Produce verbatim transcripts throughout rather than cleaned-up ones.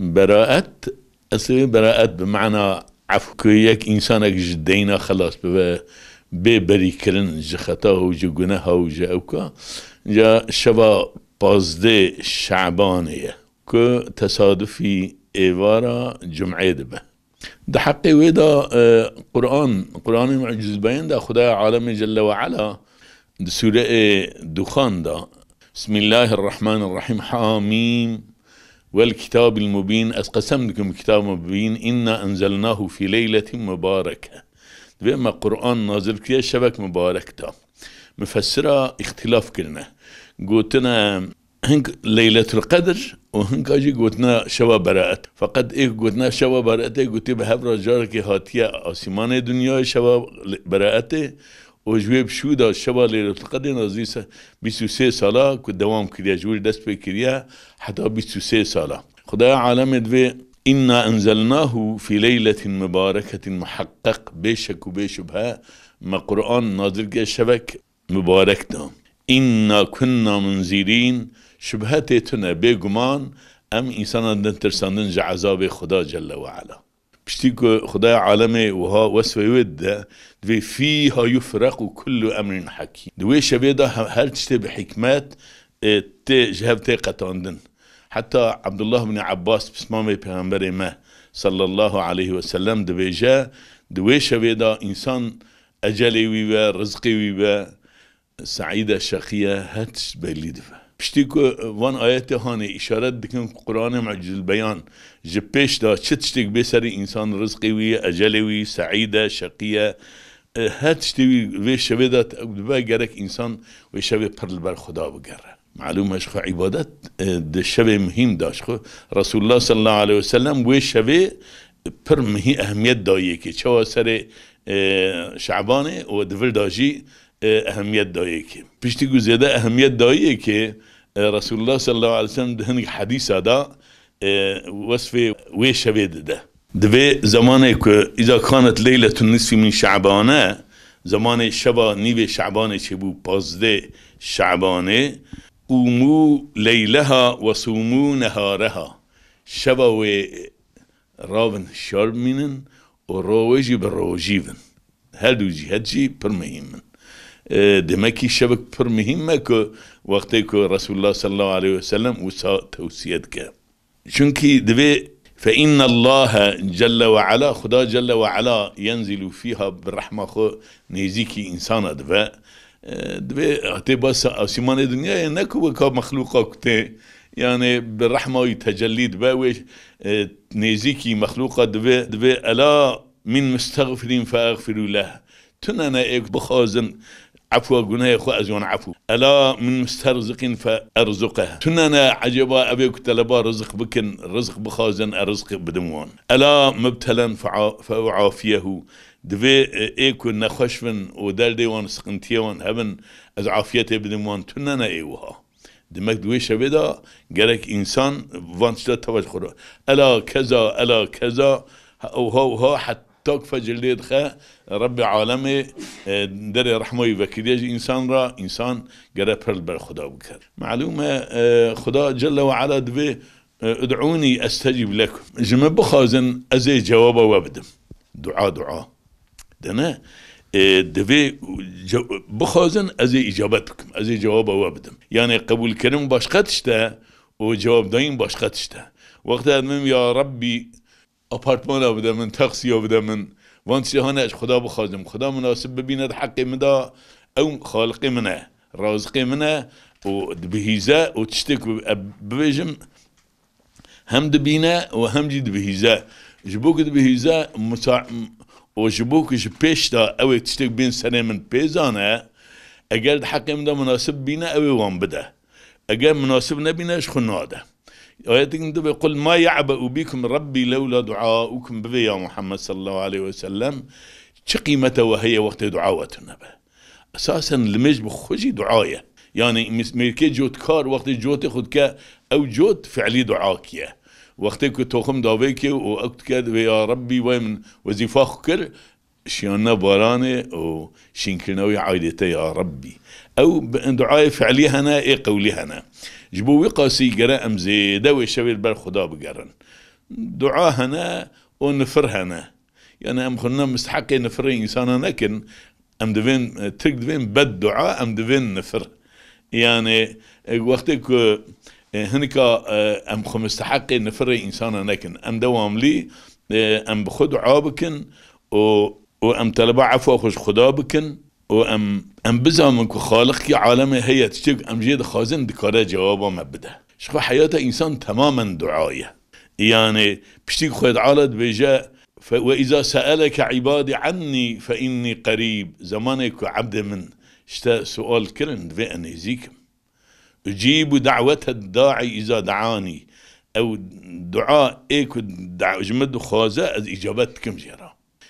Beraet, eslê wê beraet bi mana efw, ku yek însanek ji deyna xelas bibe, bê berîkirin ji xeta û ji guneha û ji ewka. Ca şeva pazdeh Şabanê ye, ku tesadufî êvara cum'ê dibe. Di heqê wê de, e, Quran, Quranê Mucizbeyan de Xudaya Alemê Celle ve Ala di Sûreyê Duxan de, Bismillahirrahmanirrahim, Hamîm, wel kitabil mubîn, ez qesem dikim bi kitabê mubîn, inna enzelnahu fî leyletin mubareke. Divê me Quran nazil kiriye şevek mubarek de. Mufessira îxtîlaf kirine. Gotine, hink Leyletul Qedr û hinka jî gotina şeva beraet. Feqet ê gotina şeva beraetê gotî bi hev re carekê hatiye asîmanê dinyayê şeva le-, beraetê û ji wê bi şû de şeva Leyletul Qedrê nazdî se-, bîst û sê sala ku dewam kiriye, ji wir dest pê kiriye heta bîst û sê sala. Xudaya alemê divê, "Inna enzelnahu fî leyletin mubareketin muheqqeq." Bê şek û bê şubhe me Quran nazil kiriye şevek mubarek de. "Inna kunna munzirîn." Şubhe tê tune, bêguman em însanan din tirsandin ji ezabê Xuda Celle ve Ala. Piştî ku Xudaya alemê wiha wesfê wê dide, divê, "Fîha yufrequ kullu emrin hakîm." Di wê şevê de he-, her tiştê bi hikmet, e, tê, ji hev tê qetandin. Heta Abdullah bin Abbas, pismamê Pêxemberê me sallallahu aleyhi ve sellem, dibêje, di wê şevê de însan ecelê wî ve, rizqê wî ve, seîde, şeqiye, her tişt belî dibe. Piştî ku van ayetê hanê îşaret dikin ku Quranê Mucizul Beyan ji pêş de çi tiştêk bê serê însan, rizqê wî, ecelê wî, seîde, şeqiye, e, her tiştê wî vê şevê de te-, dibe, gerek însan wê şevê pir li ber Xuda bigere. Malûm e, ji xwe îbadet, e, di şevê muhîm de ji xwe Resulullah sallallahu aleyhi ve sellem wê şevê pir muhî-, ehemiyet dayê kê. Çawa serê, e, Şabanê û di vir de jî, e, ehemiyet dayê kê. Piştî ku zêde ehemiyet dayê kê, e, Resulullah sallallahu aleyhi ve sellem di hinek hedîsa de, e, wesfê wê şevê dide. Divê zemanê ku, "Îza kanet leyletun nisfi min Şabane", zemanê şeva nîvê Şabanê çêbû, pazdeh Şabanê, "Qûmû leyleha ve sûmû nehareha." Şeva wê ravin, hişyar bimînin û ro wê jî bi rojî bin. Her du cîhet jî pir muhîm in. E, demekî şevek pir muhîm me ku wextê ku Resulullah sallallahu aleyhi ve sellem wisa tewsiye dike. Çunkî divê, "Fe innallaha celle ve ala", Xuda celle ve ala, "yenzilu fîha", bi rehma xwe nêzîkî însana dibe. E, divê hatê basa asîmanê dinyayê, ne ku weka mexlûqa ku tê, yanê bi rehma wî tecellî dibe, wê, e, nêzîkî mexlûqa divê, divê, "Ela min mustexfirîn fe exfirû leh." Tune ne ê ku bixwazin efwa gunehê xwe, ez wan efû. "Ela min musterziqîn fe erzuqeh." Tune ne ecêba ev ê ku teleba riziq bikin, riziq bixwazin, e riziq bidim wan. "Ela mubtelen fe a-, fe uafiyehu." Divê, e, ê ku nexweş bin û derdê wan, siqintiyê wan hebin, ez afiyetê bidim wan. Tune ne ê wiha. Demek di wê şevê de gerek însan van tişta teva ji xwe re, "Ela keza, ela keza", ha, wiha, wiha, heta ku fecr lê dixe, Rebbê alemê, e, derê rehma wî vekiriye ji însan re, însan gere pir li ber Xuda bikere. Malûm e, e, Xuda celle ve ala divê, e, "Ud'ûnî estecîb lekum." Ji min bixwazin, ez ê cewaba we bidim. Dua, dua. Dene, e, divê ce-, bixwazin, ez ê îcabet bikim, ez ê cewaba we bidim. Yanê qebûlkirin başqa tişt e û cewabdayîn başqa tişt e. Wextê ez bim, "Ya Rebbî, apartmana bide min, taksiya bide min", van tiştê hane ez ji Xuda bixwazim, Xuda minasib bibîne di heqê min de, ew xaliqê min e, raziqê min e û dibihîze û tiştê ku ez bibêjim, hem dibîne û hem jî dibihîze. Ji bo ku dibihîze, musa-, û ji bo ku ji pêş de ew ê tiştek bên serê min pê zane, eger di heqê min de minasib bîne, ew ê wan bide. Eger minasib nebîne, ji xwe nade. Ayetek din dibe, "Qul ma ya'be'u bikum Rabbi lewla du'aukum", bibe ya Muhammed sallallahu aleyhi ve sellem, çi qîmete we heye wextê dua we tune be? Esasen limêj bi xwe jî dua ye. Yanî mis-, mêrkê cotkar wextê cotê xwe dike, ew cot fiilî dua kiye. Wextê ku toxim davêkê û ew dike, divê, "Ya Rebbî, wey min wezîfa xwe kir, şiyana baranê û şînkirina wî aîdê te, ya Rebbî." Ew bi-, duayê fiilî hene, ê qewlî hene. Ji bo wî qasî gere em zêde wê şevê li ber Xuda bigerin. Dua hene û nifir hene. Yani em xwe ne misteheqê nifirê însana nekin. Em divên, e, Tirk divên beddua, em divên nifir. Yani, e, wextê ku, e, hinika, e, em xwe misteheqê nifirê însana nekin. Em dewamlî, e, em bi xwe dua bikin û, û em teleba efwa xwe ji Xuda bikin û em, em bizanin ku Xaliqkî alemê heye, tiştê ku em jê dixwazin dikare cewaba me bide. Ji xwe heyata însan temamen dua ye. Yani piştî ku Xwedê Teala dibêje, "Fe, ve iza seeleke ibadî anni fe inni qerîb." Zemanê ku ebdê min ji te sual kirin, divê ez nêzîk im. "Ucîbu da'wete da'i iza da'ani." Ew dua ê ku da-, ji min dixwaze, ez îcabet dikim jê re.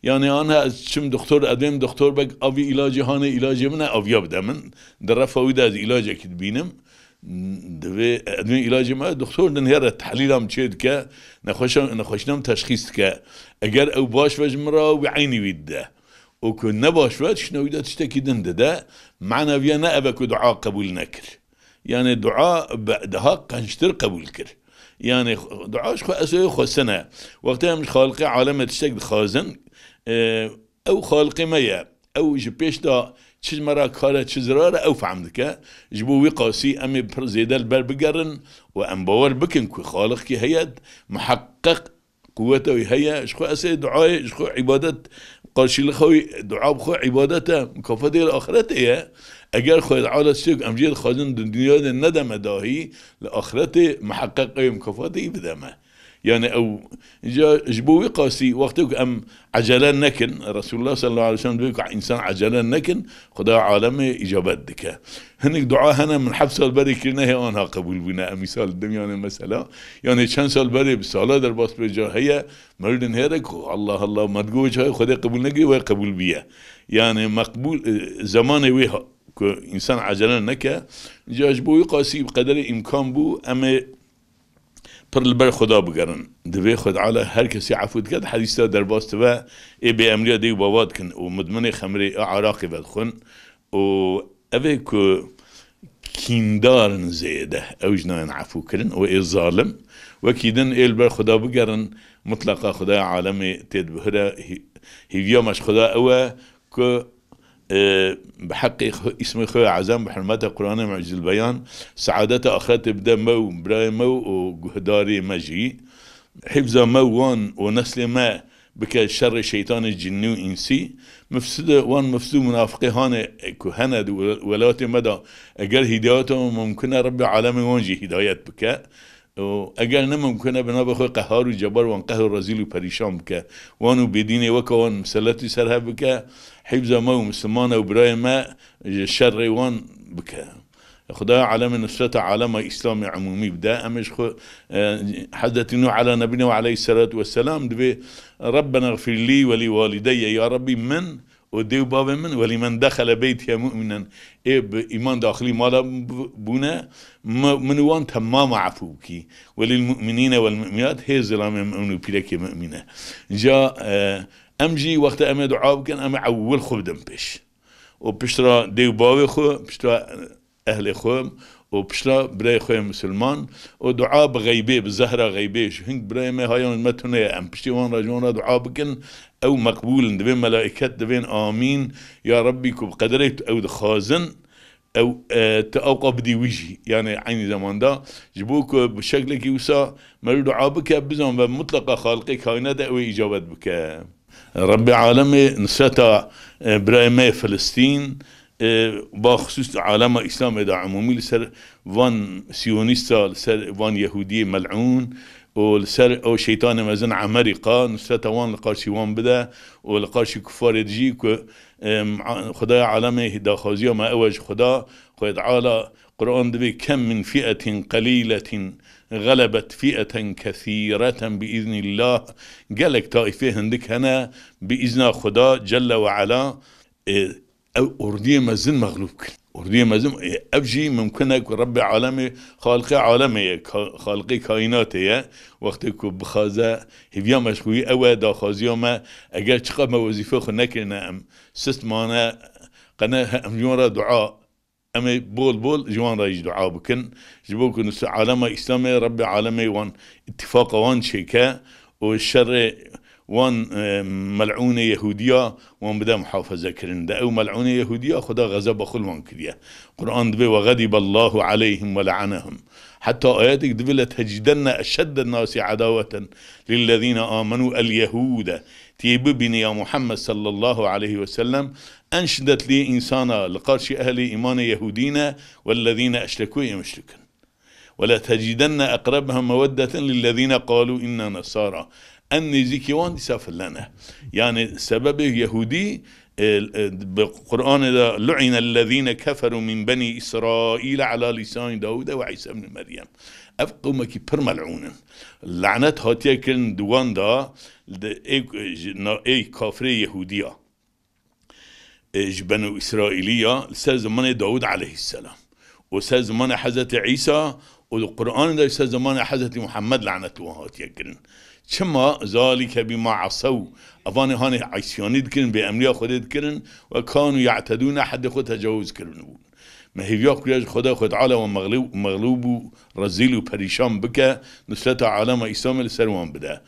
Yani anha ez çim doktor, ez dibêm doktor bek avî ilacê hanê, ilacê min e, aviya bide min. Di refa wî de ez ilacekî dibînim. Divê ez dibêm ilacê me, doktor dinhêre tehlîla min çê dike. Nexweşa-, nexweşîna min teşxîs dike. Eger ew baş ve ji min re, wî eynî wî dide. Û ku ne baş ve, tiştine wî de tiştekî din dide. Mana viya ne ev e ku dua qebûl nekir. Yani dua be-, daha qençtir qebûl kir. Yani dua ji xwe esê xwestin e. Wextê em ji Xaliqê alemê tiştek dixwazin, e, ew Xaliqê me ye. Ew ji pêş de çi ji me re kar e, çi zirar e, ew fehm dike. Ji bo wî qasî em ê pir zêde li ber bigerin û em bawer bikin ku Xaliqkî heye, miheqeq quweta wî heye, ji xwe esê duayê, ji xwe îbadet, qarşîlixa wî dua bi xwe îbadet e, mikafatê li axretê ye. Eger Xwedê Teala tiştê ku em jê dixwazin di dinya de nede me dahî, li axretê miheqeq ew mikafatê wî bide me. Yani ew, ca, ji bo wî qasî wextê ku em ecele nekin, Resulullah sallallahu aleyhi ve sellem dibê ku însan ecele nekin, Xuda alemê îcabet dike. Hinek dua hene min heft sal berê kirine hê anha qebûl bûne. Em îsal didim yani mesela. Yani çend sal berê bi sala derbas be ca heye, merdin hêre ku Allah Allah, me digo çay Xwedê qebûl nekiriye, wê qebûl biye. Yani meqbûl, e, zemanê wê ha-, ku însan ecele neke, ca ji bo wî qasî bi qederê îmkan bû, em ê pir li ber Xuda bigerin. Divê Xwedê Teala her kesî efû dike, di hedîs de derbas dibe, ê bêemriya dê û bava dikin û mudminê xemrê û araqê vedixwin û ev ê ku kîndar in zêde, ew jî nayên efû kirin û ê zalim, wekî din ê li ber Xuda bigerin, mutleqa Xwedaya alemê tê dibihire, hî-, hîviya me ji Xuda ew e, ku, e, bi heqê xwe, îsmê xwe ya ezam, bi hurmeta Quranê Mucizil Beyan, seadeta axretê bide me û birayê me û guhdarê me jî. Hifza me û wan û neslê me bike şerê şeytanê cinnî û însî. Mifside wan mifsû munafiqê hanê ku hene di wel-, welatê me de, eger hîdayeta wan mumkin e, Rebbê alemê wan jî hîdayet bike. Û eger ne mumkin e, bi navê xwe qehar û cebar wan qehr û rezîl û perîşan bike. Wan û bêdînê weke wan miseletî ser hev bike. Hîfza me û mislimana û birayê me ji şerê wan bike. Xwedaya alemê nusreta alema Îslamê umûmî bide. Em ê ji xwe, e, Hezretî Nûh ala nebîne ve aleyhisselatu vesselam divê, "Rabbena gfir lî ve lî walideyye." Ya Rebbî, min û dê û bavê min, "Welî men dexele beytiye mu'minen", ê bi îman daxilî mala min bû-, bûne, mi-, min û wan temama efû bikî. "Welîl mu'minîne wel mu'minat", hê zilamê mu'min û pîrekê mu'mîne. Ca, e, em jî wexta em ê dua bikin, em ê ewil xwe bidin pêş. Û piştra dê û bavê xwe, piştra ehlê xwe û pişta birayê xwe yê misilman û dua bi xeybê, bi zehra xeybê, ji hing birayê me hayan ji me tune ye, em piştî wan re ji wan re dua bikin, ew meqbûl in. Divê melaiket divên amîn, ya Rebbî ku bi qederê tu ew dixwazin, ew, e, tu ewqa bidî wî jî. Yani eynî zemanda ji bo ku bi şeklekî wisa meriv dua bike, bizan ve mutleqa Xaliqê kaînatê ew ê îcabet bike. Rebbê alemê nusreta, e, birayê me yê Filistîn, e, baxusûs di alema Îslamê de umûmî li ser van siyonîsta, li ser van yehûdiyê mel'ûn û li ser ew şeytanê mezin Emerîka nusreta wan li qarşî wan bide û li qarşî kufarê dijî ku, e, Xwedaya alemê daxwaziya me ew e ji Xweda, Xwedê Teala Quran divê, "Kem min fi'etin qelîletin xelebet fi'eten kesîreten bi îznîllah." Gelek taîfê hindik hene, bi îzna Xuda Celle ve Ala, e, ew ordiyê mezin mexlûb kin. Ordiyê mezin, e, ev jî mimkun e ku Rebbê alemê, Xaliqê alemê ye, ka-, Xaliqê kaînatê ye. Wextê ku bixwaze, hêviya me ji xwe ew e, daxwaziya me, eger çiqas me wezîfeya xwe nekirine, em sist mane, qene he-, em ji wan re dua Em ê bol bol ji wan re jî dua bikin. Ji bo ku nus-, alema Îslamê Rebbê alemê wan îtîfaqa wan çêke û şerê wan, e, mel'ûnê Yehûdiya wan bide muhafaze kirin. De ew mel'ûnê Yehûdiya Xweda xezeba xwe li wan kiriye. Quran dibê: "Ve xediballahu aleyhim ve le'anehum." Heta ayetek dibê: "Le tecidenne eşedden nasi adaweten lillezine amenu el Yehûde." Tê bibîne ya Muhammed sallallahu aleyhi ve sellem en şiddetlî însana li qarşî ehlê îmanê Yehûdî ne, "Wellezîne eşrekû" yê muşrikin. "Ve le tecidenne eqrebehum meweddeten lillezîne qalû inna nesara." En nêzîkî wan dîsa fille ne. Yani sebebê Yehûdî, e, e, bi Qur'anê de, "Lu'inellezîne keferû min benî Îsraîle ala lîsanî Dawûde ve Îsa ibn Meryem." Ev qewmekî pir mel'ûn in. Lanet hatiye kirin di wan de, di ê, ji na-, ê kafirê Yehûdiya. E, ji Benû Îsraîlî ya li ser zimanê Dawûd aleyhisselam û ser zimanê Hezretî Îsa û li Qur'anê de ser zimanê Hezretî Muhammed lanet li wan hatiye kirin. Çima? "Zalike bima asew." Evanê hanê îsyanî dikirin, bêemriya Xwedê dikirin, "Ve kanu ya'tedûne", heddê xwe tecawuz kiribûn. Me hêviya xuya ji Xweda, Xwedê Teala wan mexlûb, mexlûb û rezîl û perîşan bike, nusreta alema Îslamê li ser wan bide.